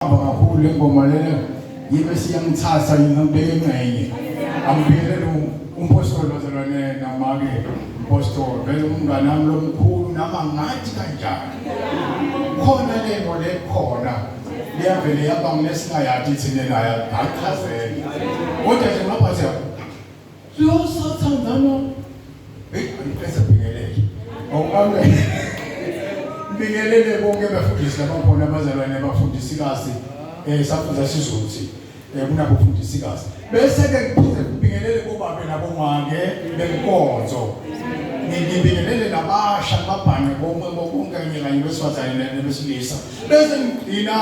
Ngiyayibamba kakhulu le ngoma lena yibe siyangithatha ngingibeke engxenye. Angibingelele umpostoli bazalwane namake umpostoli vele umngane wami lomkhulu nama ngathi kanjani. Khona lento le khona liyavele yaba nginesingayathi thina naye ayichazeki. Kodwa nje ngapha siya Siyosathandana. Hey, angiqeda bingelele. Awukambe. Bingelele bonke abafundisi labakhona abazalwane abafundisikazi eh safunda sizothi eh kunabofundisikazi. Bese ke ngiphinde ngibingelele kobabe nabomake benkonzo. Ngibingelele nabasha babhanqe bonke bonke kanye kanye besifazane nebesilisa. Bese ngigcina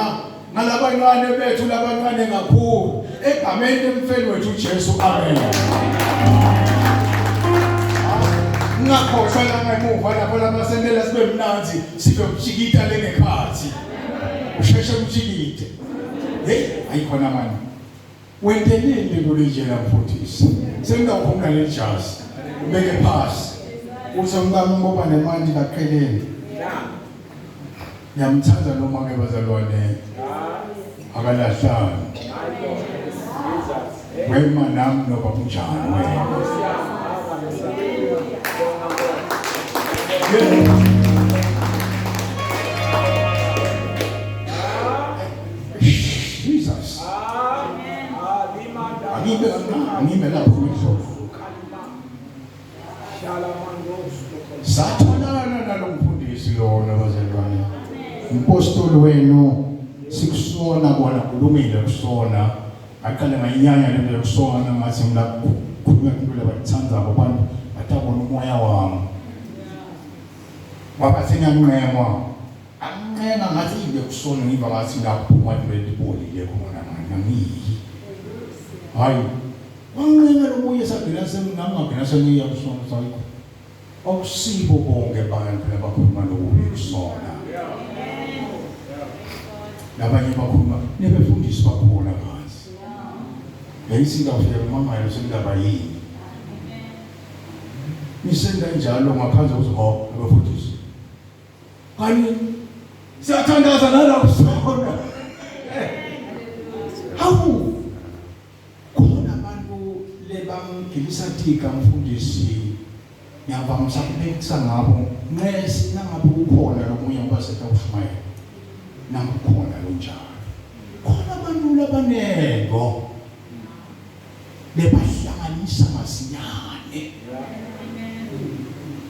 ngalabancane bethu labancane kakhulu egameni lemfeli wethu uJesu amen ngakhohlwa la ngemuva lapho labasentela sibe mnandi sibe kujikita lengekhathi usheshe kujikite hey ayikhona manje wenteleni lento lenjena mfundisi sengawuphumla lelijazi ubeke phasi uthi umkami ngoba nemali kaqheleni Ngiyamthanda lo make bazalwane. Akalahlani. Wema nami noba kunjani wena. Jesus. Angime angime lapho ngidlovu. Satholana nalo mfundisi lona bazalwane. Umpostoli wenu sikusona kona kulungile kusona. Aqale ngayinyanya lento yokusona ngathi ngila khuluma into labayithandzako abantu batabona umoya wami. Wabathi ngiyanqengwa. Anqenga ngathi into yokusona ngiva ngathi ngaphuma into elibolile khona manje angiyi. Hayi Wanqena lomunye sagcina senginangagcina sengiya kusona sakho. Akusibo bonke abantu abakhuluma lokubi kusona. Labanye bakhuluma nebefundisi bakhona phansi. Yayithi ngafika kumangalo sendaba yini. Nisenda njalo ngaphandle ukuthi ho abafundisi. Kani siyathandaza nalapho sona. Hawu Khona abantu lebangigibisa tika mfundisi ngiyavamisa kubekisa ngabo nxesi nangabe kukhona lomunye ngoba setawushumayela nangukhona lonjalo khona abantu labanengo lebahlanganisa masinyane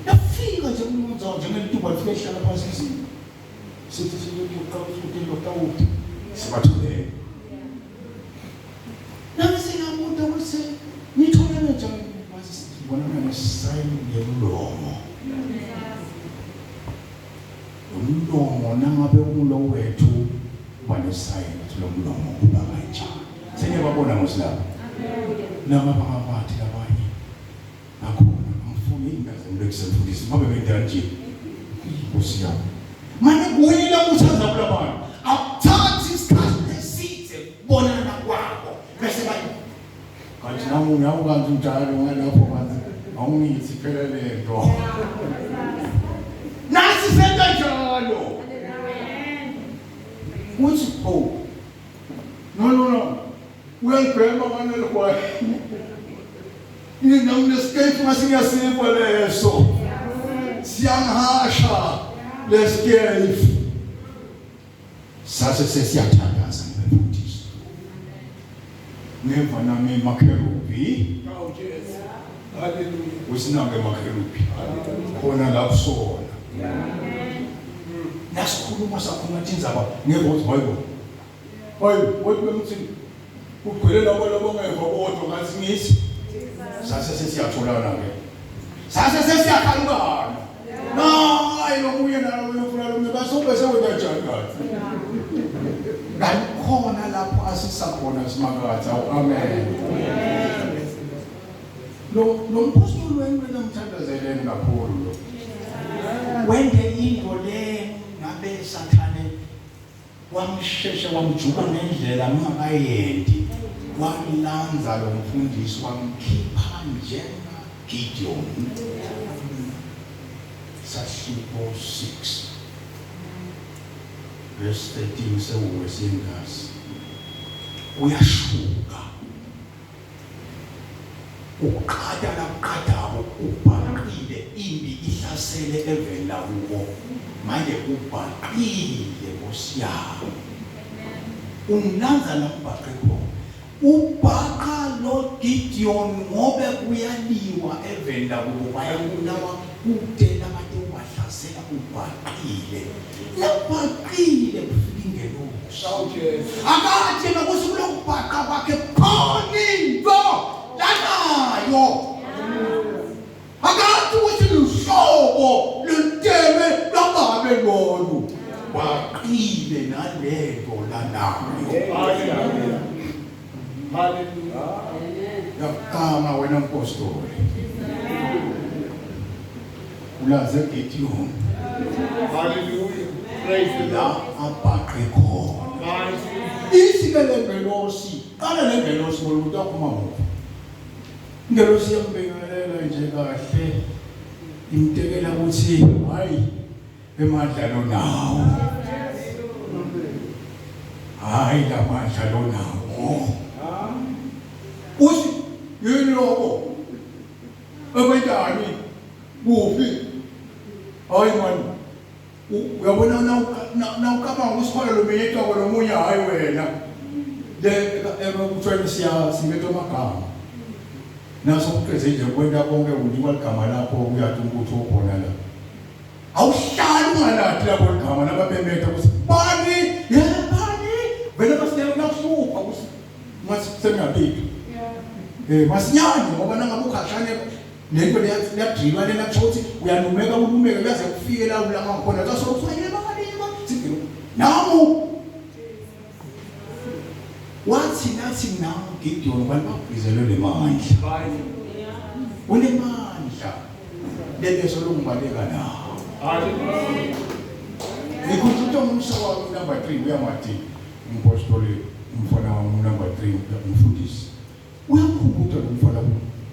yafika nje kumuntu njengelituba lifike ehlala phansi sithi siyoqala ukuthi lokawuthi sibathulele nami singabuta ukuthi nitholana njani wathi sibonana ngesayini yemlomo umlomo nangabe umulo wethu uba nesayini ukuthi lo mlomo uba kanjani seniyababona ngosilapho nangaba ngabathi labanye Nakhona angifuni ingaze ngibekise mfundisi ngoba bengidala nje. Inkosi yami. Manje kuye la uthanda kulabantu. Akuthathi isikhathi eside kubonana kwabo bese bayi kanti nami nawe kanti njalo ngalapho kanti awungithi phela lento. Nasi senta njalo. Uthi oh. No no no. Uyangibhema manje lo Nami lesikefu ngase ngiyasifa leso. Siyangihasha lesikefu. Sase sesiyathandaza ngibefundisi. Ngeva nami makherubi. Oh Jesu. Hallelujah. Usinake makherubi. Khona la kusona. Nasikhuluma sakhuluma tindzaba ngeke uthi hayibo. Hayi, wathi bemthi kugcwele labo labangeva bodwa ngathi ngithi sase sesiyatholana ke. Sase sesiyakhalukana. Nayi lomunye nalo uyofuna lomunye basobe sewenza njani kanti? Kanti khona lapho asisakhona simakatha. Amen. Lo lo mpostoli wenu wena mthandazeleni kakhulu lo. Wende into le ngabe sathane Wamsheshe wamjuba ngendlela ngingakayendi, wamlanza lo mfundisi wamkhipha njenga Gideon. Sahluko 6. Verse 13 sewuwesingasi uyashuka ukuqhatha lakuqhathako ubhaqile impi ihlasele eveni lakubo manje ubhaqile nkosi yami umlanza lambhaqe khona ubhaqa lo Gideon ngobe kuyaliwa eveni lakubo bayabulawa kude labantu ubahlasela ubhaqile labhaqile kufika ingelosi akathi nokuthi kulokubhaqa kwakhe khona into lanayo akathi ukuthi luhlobo lolutelwe lwababe lolu baqile nalento lanayo. Hallelujah. Yaqama wena mpostoli. Ulaze Gideon. Hallelujah. Praise the La Lord. abhaqe khona. Mighty. Ithi ke le ngelosi, qala le ngelosi ngoba umuntu aphuma ngoba. Ingelosi yambingelela nje kahle. Imtekela ukuthi hayi emandla lonawo. Hayi lamandla lonawo. Uthi yini lokho? Ekwentani? Kuphi? Hayi man. Uyabona nawucabanga ukuthi khona lo minye itoko lomunye hayi wena. Le ekuthiwa siya simetwa amagama. Naso uqeze nje kwenta konke unikwa ligama lakho uyathi ukuthi ukhona la. Awuhlali ungaladi lapho ligama nababemeta ukuthi bani yebani vele basilela kuyahlupha ukuthi ngathi sengiyabika. Eh masinyane ngoba nangabe ukhashane lento leyadrilwa lena kusho ukuthi uyalumeka ulumeke kuyaze kufike la ulama khona kaso kuthiwa yebani yebani namu wathi nathi namu Gideon abantu bakubhizelwe lemandla unemandla leleso lokubaleka nawo. Ngikhuluma ngomsa wami number 3 uyamati umpostoli umfana wami number 3 umfundisi uyamkhumbuta lo mfana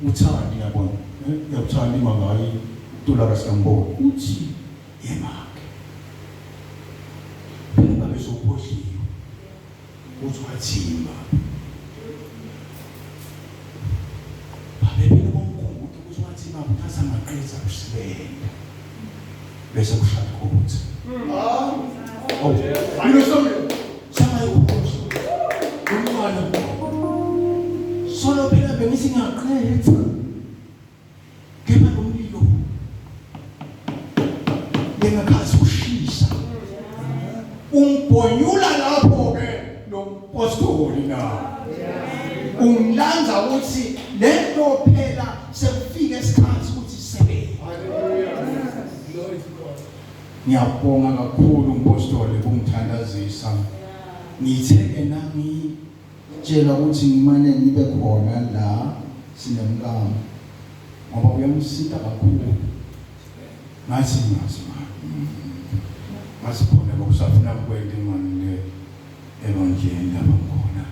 uthandi yabona uyakuthanda imangayi dolara sikambona uthi yemake phela babe sokhohliwe uthi wathini baba babe phela bomkhumbuta ukuthi wathini baba uthatha amaqeza kusebenza bese kushaya ukuthi oh mina sangayikhohlwa umntwana solo phela bengithi ngiyaqetha kepha lo mlilo bengakhazi ushisa umbhonyula lapho ke lo mpostoli na umlanza ukuthi lento phela sekufike isikhathi ukuthi isebenze. Glory to God. Ngiyabonga kakhulu mpostoli kungithandazisa. Ngithe ke nami tshela ukuthi ngimane ngibe khona la sinemkami ngoba uyamsita kakhulu. Ngathi ngazi mani. Ngathi khona bokusafuna kwente mani le ebandleni lapha ngikhona.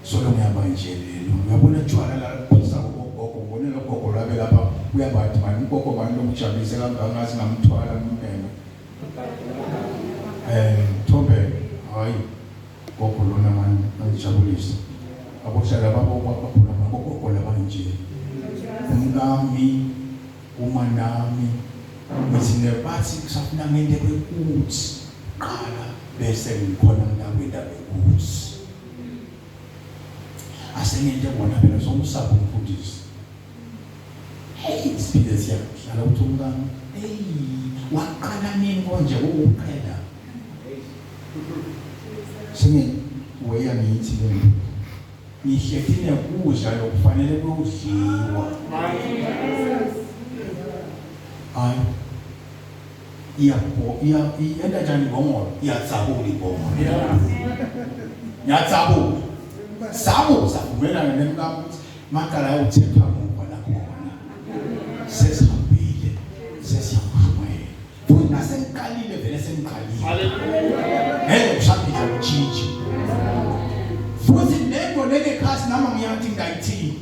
Solo ngiyabanjelelo. Uyabona tshwala la kuphisa ugogo ngibone lo gogo lwabe lapha uyabathi mani ugogo mani lokujabulise kangaka ngathi ngamthwala ngimnene. Eh Thombe hayi gogo lona mani angijabulisa. Abohlala babo bakhula ngabogogo laba nje. Umkami uma nami ngithi nebathi kusafuna ngente kwekuthi qala bese ngikhona ngilakwenda kwekuthi. Asengente bona phela somsapho umfundisi. Hey siphinde siyahlala uthi umkami hey waqala nini konje ukuqeda Senge weya ngithi le ngihleti nekudla lokufanele kuyodliwa. Hayi iyabho iya yenta njani imbongolo iyadzabula imbongolo ngiyadzabula sabuza vumelana nemkami ukuthi maqala ayothetha muva lakhona sesihambile sesiyakushumayela futhi nasengiqalile vele sengiqalile ngeke kusaphinda kutshintshe futhi lento lele khasi nami ngiyathi ngayithini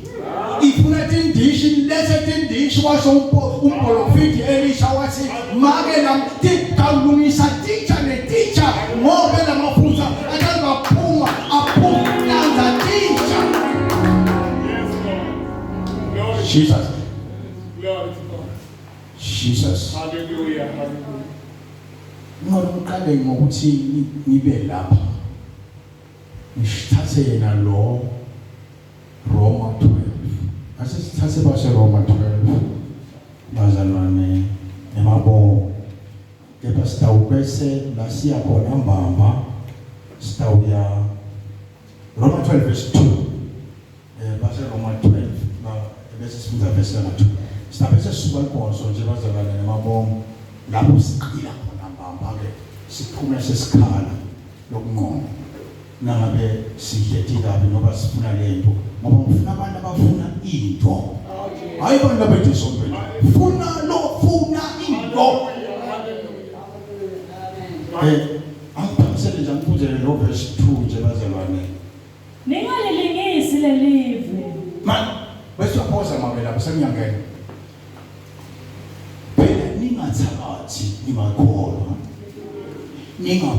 ifuna tindishi lethe tindishi. Elisha washo umprofiti Elisha wathi make lam titawulungisa titsha netitsha ngobe lamafutha atangaphuma aphuma lanza titsha. Yes, Lord. Glory. Jesus. Glory to God. Jesus. Hallelujah. Hallelujah. Ngicela uqale ngokuthi ngibe lapha. Ngisithathe yena lo Roma 12. Ase sithathe base Roma 12. Bazalwane nemabongo. Kepha sitawubese la siya khona mbamba sitawuya Roma 12 verse 2. Base Roma 12 la bese sifunda verse 2. Sitawubese sisuka inkonzo nje bazalwane nemabongo lapho siqila khona mbamba ke siphume sesikhala lokunqoba. Nangabe sihleti kabi ngoba sifuna lento ngoba ngifuna abantu abafuna into. Hayi abantu abethu esontweni. Funa lo funa into. Hallelujah. Angiphakisele nje angifundele lo verse 2 nje bazalwane. Ningalilingisi lelive. Man, bese uyaphoza mame lapho sengiyangena. Phela ningathakathi ningakholwa. Ninga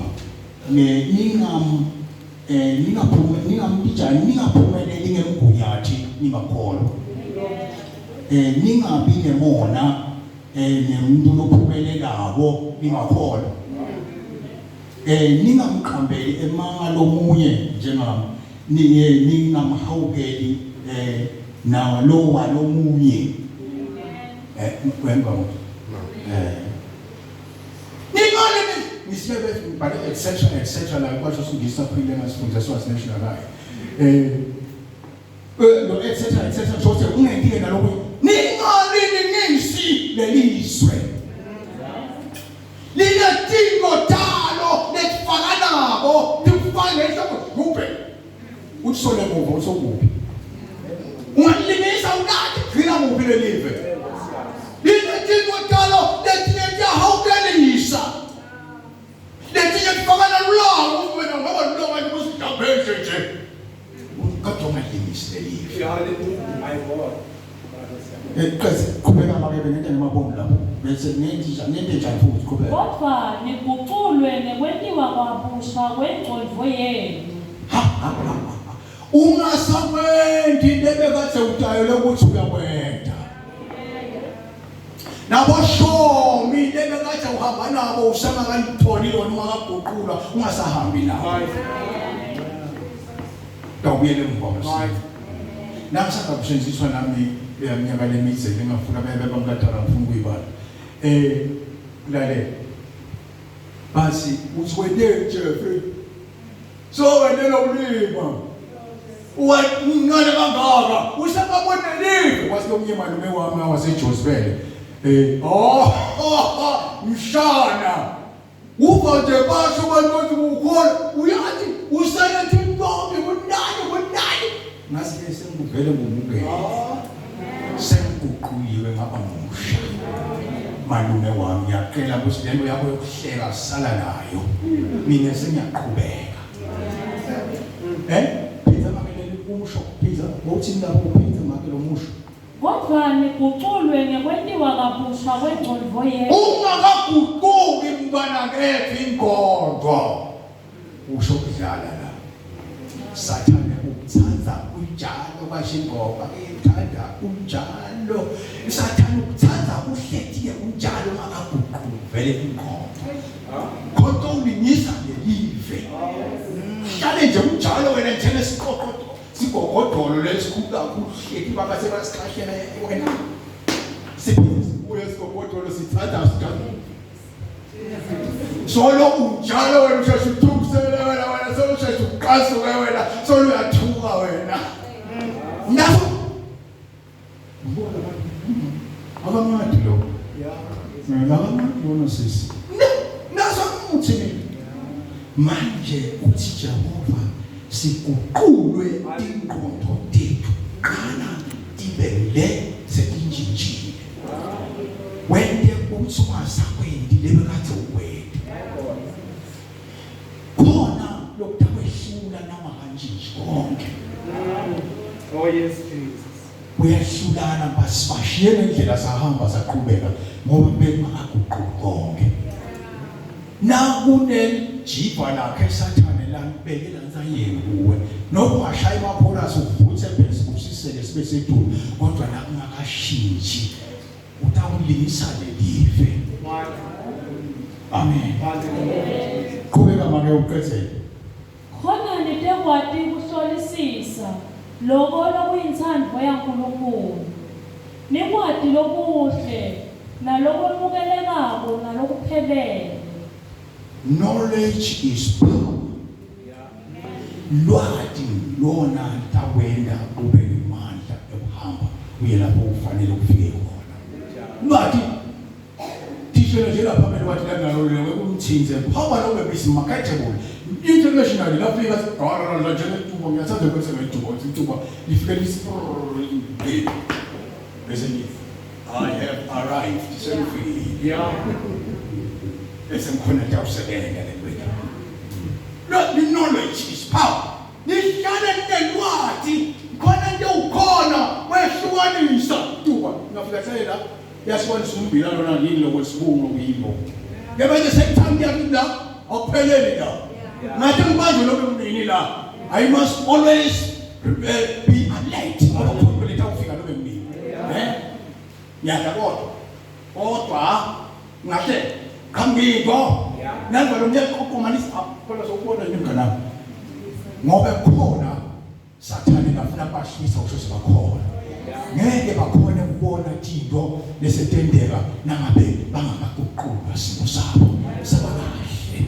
ne ningam ningaphume ningamtijani ningaphumeleli ngemgunyathi ningakholwa. Ningabi nemona nemuntu lophumelelako ningakholwa. Ningamqambeli emanga lomunye njengami ningamhawukeli nalo walomunye. Wemba Ningale ngisebe ngibhale etc etc la kwasho singisa phile ngasifundisa Swazi National High. Lo etc etc chose ungentike nalokho ningalilingisi lelizwe. Linethingo talo letifaka nabo tifaka ngenhloko gubhe. Uthole muva usokuphi? Ungalingisa unathi gcina kuphi lelive? Linethingo talo letinye tiyahawukelisa. Letinye tifaka nalulawo wena ngoba lulawo nje usidabheshe nje. Kodwa ungalingisi lelive. Hallelujah. My God. Qese qhubeka make bengente ngemabombo lapho. Bese ngenze njani njani futhi qhubeka. Kodwa niguqulwe ngekwentiwa kwabusha kwengcondvo yenu. Ungasakwenti lebekade utayele ukuthi uyakwenda. Naboshomi lebekade uhamba nabo usengakayitholi lona ungakaguqulwa ungasahambi nabo. Ngawubuyela emuva masinya. Nangisanda kusetshenziswa nami leminyaka lemidze ngingafuna bebe bamkadala ngifuna ukuyibala. Lalela. Basi uthi wene Jeffrey. So wena lokulima. Uncane kangaka usengabonelile kwasi lomunye malume wami waseJosivele. Oh mshana. Uva nje basho abantu bathi ukhona uyathi usalethe intombi kunani kunani. Ngase sengivele ngumukele. Sengiguquliwe ngaba musha. Malume wami ngiyacela ukuthi lento yakho yokuhleka sala nayo. Mina sengiyaqhubeka. Phinda makelele umusho phinda ngokuthi lapho uphinda make lo musho. Kodwa niguqulwe ngekwentiwa kabusha kwengcondvo yenu. Ungakaguquki mntwana kephi ingqondo. Usho kudlala la. Sathane ukuthanda unjalo bashingoba ithanda unjalo. Sathane ukuthanda uhletiye unjalo ungakaguquki vele ingqondo. Kodwa ulingisa lelive. Hlale nje unjalo wena njengesiqoqodo. Sigogodolo lesikhulu kakhulu hleti baba sebasikhahlela wena. Siphinde sibuye sigogodolo sithatha sijalo. Solo unjalo wena usheshe uthukisele wena wena solo usheshe uqasuke wena solo uyathuka wena. Naso ngibona abantu abamadi lo. Abamadi lona sisi. Naso umuthi mina. Manje uthi Jehova siguqulwe ingqondo tethu qala tibe le setintshintshile. Wente ukuthi ungasakwendi lebekade ukwenda. Khona lokutawehlula noma kantshintshi konke. Oh yes, Jesus. Kuyahlulana basibashiye ngendlela sahamba saqhubeka ngoba bekungakaguquki konke. Nakunejiva lakhe sathane lanibeke lansayeni kuwe nokungashaya amakhorasi uvuthe phezulu usiseke sibe sedulu kodwa nakungakashintshi utawulingisa lelive. Amen. Qhubeka make uqedele. Khona nitekwati kuhlolisisa loko lokuyintsandvo yaNkulunkulu, nikwati lokuhle, nalokwemukelekako, nalokuphelele. Knowledge is power. Lwati lona litakwenta ube nemandla ekuhamba uye lapho ufanele ufike khona. Lwati Thishela nje lapha phela wathi langaloleke kumthinze power lobe is marketable internationally lafika sigqala la nje letuba ngiyathanda bese ngetuba ituba lifike lisi bese lifa I have arrived sengifikile Yeah. bese ngikhona tawusebenza le nto lo knowledge is power nihlale ninelwati khona into ukhona wehlukanisa tuba ngafika hlela Yasibonisa umbila lona yini lokho sibungu lokuyini lokho. Kepha nje sekuthanda kuyakuthi la akupheleli la. Ngathi ngibanjwe lokho emndeni la. I must always be alert ngoba khona letha ufika lobe mnini. Eh? Ngiyadla kodwa. Kodwa ngahle qhamuka Nango lo mnyaka oqomanisa khona sokubona yini mnganami. Ngoba khona Sathane ngafuna kubashisa usho sebakhona. Ngeke bakhone ukubona into lesetendeka nangabe bangakaguqulwa simo sabo saba kahle.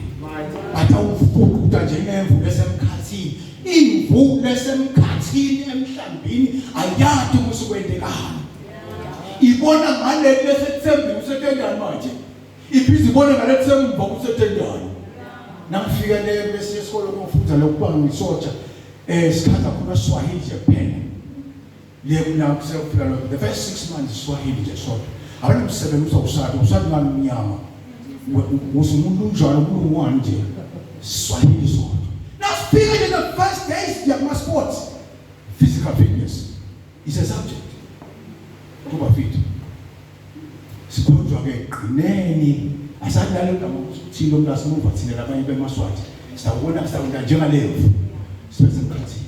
Batawufukuta njengemvu lesemkhathini. Imvu lesemkhathini emhlambini ayati ukuthi kwentekani. Ibona ngaleli lesethembile usetendani manje. Ibhizi ibona ngaleli semva kusetendani. Nangifika le kwesinye isikole ngofunda lokuba ngisotsha eh sikhathi khona Swahili nje kuphela. Le kuna kusefika lo the first 6 months Swahili nje sodwa. Abanomsebenzi uzawusatha usathi ngani umnyama. Usumuntu unjalo umuntu wani nje. Swahili sodwa. Nasifika nje the first days ya kuma sports physical fitness is a subject. Kuba fit. Sikhonjwa ke gqineni asadlala igama ukuthi lo mntu simuva thina labanye bemaswati sawubona sawunda njengalemvu sibe semkhathini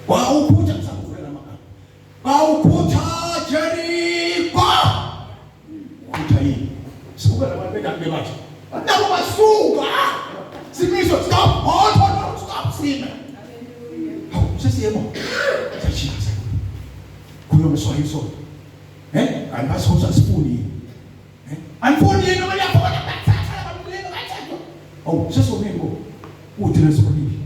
kwawukhutha ngisakuvula lamagama kwawukhutha Jericho khutha yini sibuka labantu bendaku bebathi nabo basuka simiswe stop hold hold stop sime hawu sesiyebo sashiya Khuluma Swahili sona. Eh? Kanti bathi asifuni yini? Eh? Anifuni yini noma niyafuna bathatha labantu bathatha. Awu sesonini ko. Uthi lesonini.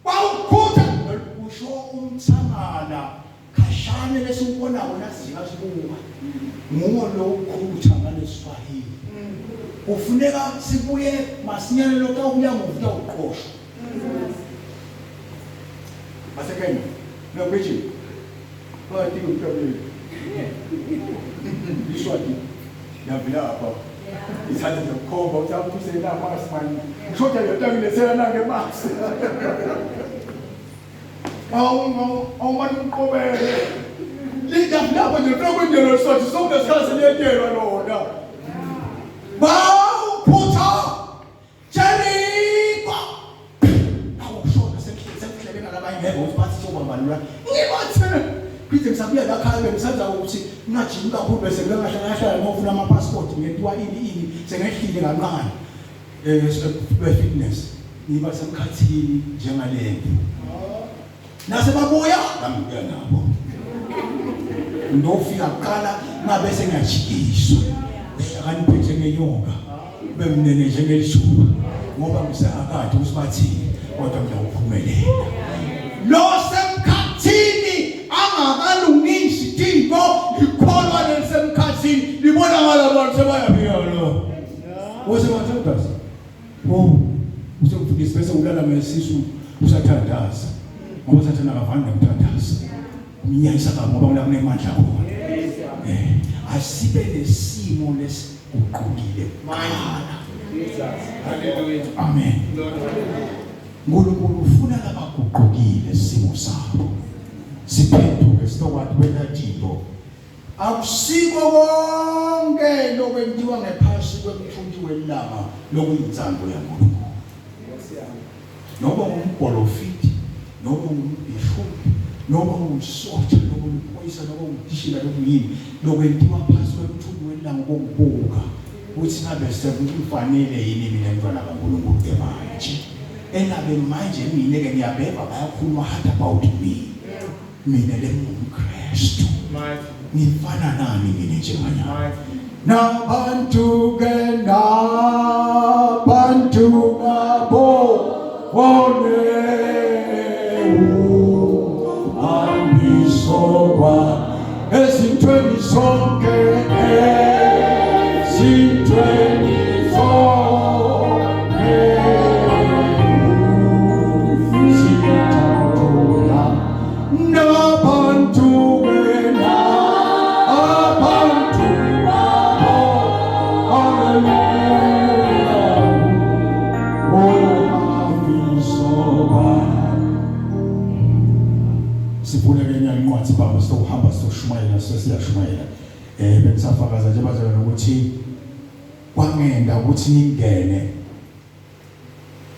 Wawukhutha kusho umthangala khashane lesiwubonako nasijika sibuka. Nguwo lo ukhutha ngaleswahili. Kufuneka sibuye masinyane lokho uya ngokuta uqoshwa. Basekenya. No preaching. Bathi umhlabeni. Iswati. Yavilapha. Ithathe nje ukukhomba uthi awuthuse la masi manje. Ngishoda yonke ngilethela nange masi. Awu awumane umqobele. Liyavilapha nje lokho nje loswathi sonke sikhathi liyetyelwa lona. Bawuphutha Jericho. Awushona sekuhlebe nalabanye ngeke ukuthi bathi sobamba lula. Ngibathe phinde ngisabuya la khaya bengisenza ukuthi ngingajimi kakhulu bese ngingahlala ngahlala ngofuna ama passport ngentiwa ini ini sengehlile kancane eh fitness ngiba semkhathini njengalemvu. Nase babuya ngangibuya nabo. Ndofika kuqala ngabe sengiyajikiswa. Uhlakaniphe njengenyoka, ube mnene njengelijuba ngoba ngisengakade ukuthi bathini kodwa ngiyawuphumelela. Lo semkhathini angakalungisi tinto likholwa lelisemkhathini libonakala abantu sebayafika lo. Wose wathandaza. Oh, usemfundisi bese ulala ngesisu usathandaza. Ngoba sathana akavani nomthandazo. Umnyanyisa kabi ngoba kula kunemandla khona. Eh, asibe nesimo lesiguqukile kuqala. Hallelujah. Amen. uNkulunkulu ufuna laba Labaguqukile simo sabo siphenduke sitokwathi kwenta tintfo akusiko konke lokwentiwa ngephasi kwemtfunti welanga lokuyintsandvo yaNkulunkulu. Noma ungumprofiti, noma ungumbhishobhi, noma ungumsotsha, noma uliphoyisa, noma ungutishela, noma uyini, lokwentiwa phasi kwemtfunti welanga kokubuka ukuthi ngabe sekufanele yini mina mntwana kaNkulunkulu ke manje. Engabe manje mina ke ngiyabeva bayakhuluma what about me? Mina lengumKristu. Ngifana nani mina njenganyana? Nabantu ke nabantu nabo bone uhambiso ezintweni zonke ezintweni zonke sithola nabantu wena abantu babo haleluya uhambiso Sifuna ke nyanga incwadi baba sokuhamba soshumayela sesiyashumayela. Eh bengisafakaza nje bazalwane ukuthi kwangenda ukuthi ngingene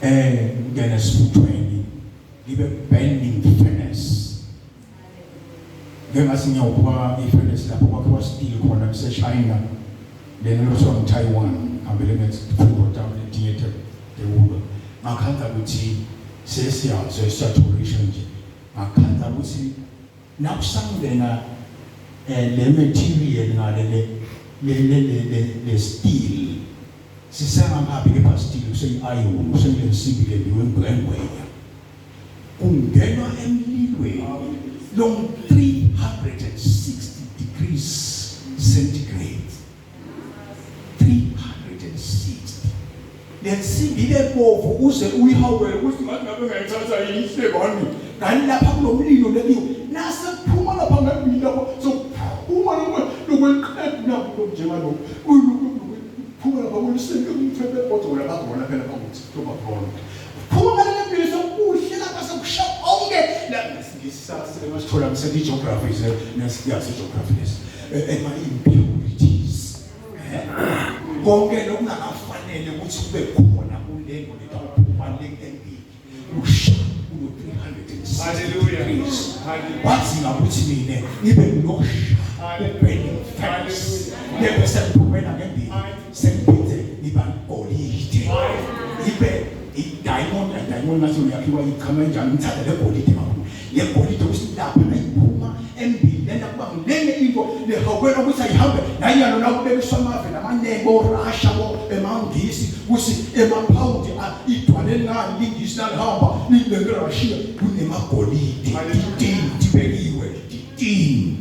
eh ngene esifuthweni ngibe burning furnace. Ngeke ngase ngiyawubuka i-furnace lapho kwakhiwa steel khona kuse China lena lokuthiwa ngu-Taiwan ngihambele ngezifundo tami letinye tewulwa ngakhandza ukuthi sesiyazo esiyatholisha nje ngakhandza ukuthi nakusangena eh, le material ngale le le le le le steel sisengakabi kepha steel useyi-iron usengilensimbi lembiwe engwenya kungenwa emlilweni long 360 degrees centigrade 360 lensimbi lebovu uze uyihawukele ukuthi ngathi ngabe ngayithatha yihle bani kanti lapha kulomlilo lekiwe nase kuphuma lapha ngembili lapho sokuphuma lokho lokweqembu nakho njengalokho kuphuma lapha kulisenke umthwebe kodwa lapha khona phela bakuthi kuba khona phuma ngale mbili sokuhle lapha sekusha konke la ngesingisi sasithola ngisethi geography nesiyazi geography lesi ema impurities konke lokungakafanele ukuthi kube khona kulento letawuphuma le empini kusha kulo 360 Hallelujah. degrees Hallelujah. wadzinga ukuthi mina ngibe ngilosha uburning furnace lebe sengiphumela ngembili sengiphinde ngiba golide ibe i-diamond i-diamond ngathi uyakhiwa ichama enjani ngithatha le golide kakhulu Le golide ukuthi lapha nayiphuma embili lena kuba ngilenye into lehawukela ukuthi ayihambe nanyalo nakubekiswa amave namaningi bo-Russia bo emangisi ukuthi emaphawundi idwale lingani lingisi lalihamba lilenge Russia kunemagolide titini tibekiwe titini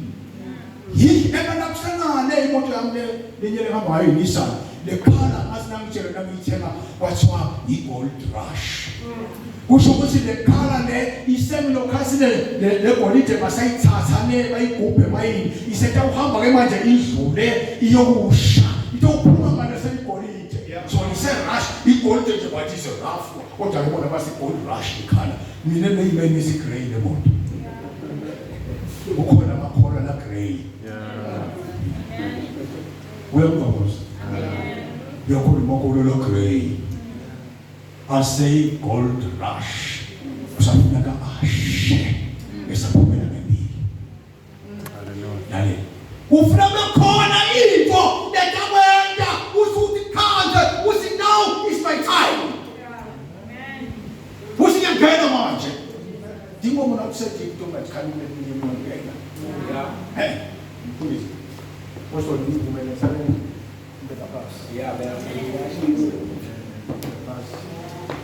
yini ena nakusengale imoto yami le lenye lehamba ngayo iNissan lekhala ngathi nangitshela nangiyithenga kwathiwa i-gold rush kusho ukuthi lekhala le isengilokhasi le legolide basayithatha le bayigubhe mayini isetawuhamba ke manje idlule iyokusha itophuma ngale seligolide so ise rush igolide nje bathi ise rough kodwa ke bona basi gold rush ikhala mina leyimeni isi grey le moto kukhona amakholwa la grey uyangizwa uyakhuluma kulo lo grey asey gold rush kusafuneka ashe esaphumela ngembili haleluya ufuna kube khona into letakwenta usuthi khanze uthi now is my time uthi ngiyangena manje dingo mona kusethi into ngathi khani kule minye ngiyangena yeah hey mfundisi Pastor ngivumele sale ngibeka phasi Yeah, man. phasi.